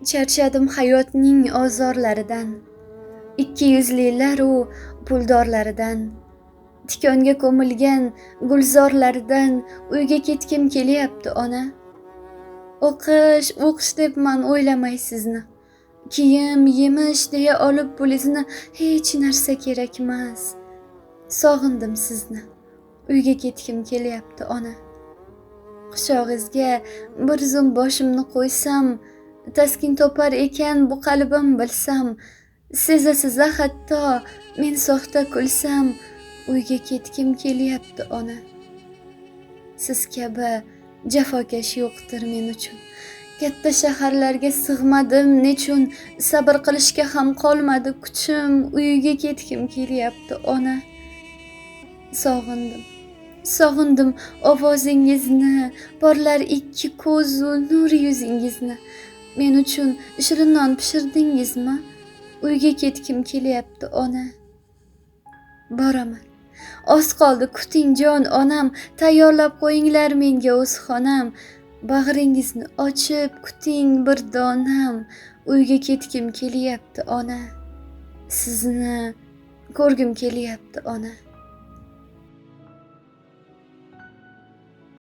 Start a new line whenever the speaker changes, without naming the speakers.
Charchadim hayotning ozorlaridan, ikki yuzlilar u puldorlaridan, tikonga ko'milgan gulzorlaridan uyga ketgim kelyapti ona. O'qish, o'qish debman o'ylamay sizni. Kiyim, yemish deya olib pulizni hech narsa kerakmas. Sog'indim sizni. Uyga ketgim kelyapti ona. Quchog'ingizga bir zum boshimni qo'ysam, taskin topar ekan bu qalbim bilsam, seza-seza hatto men soxta kulsam, uyga ketgim kelyapti ona. Siz kabi jafokash yo'qdir men uchun. Katta shaharlarga sig'madim nechun, sabr qilishga ham qolmadi kuchim, uyga ketgim kelyapti ona. Sog'indim. Sog'indim ovozingizni, porlar ikki ko'zu nur yuzingizni. Men uchun shirin non pishirdingizmi? Uyga ketgim kelyapti ona. Boraman. Oz qoldi, kuting jon onam, tayyorlab qo'yinglar menga o'z xonam. Bag'ringizni ochib kuting bir donam, uyga ketgim kelyapti ona. Sizni ko'rgim kelyapti ona.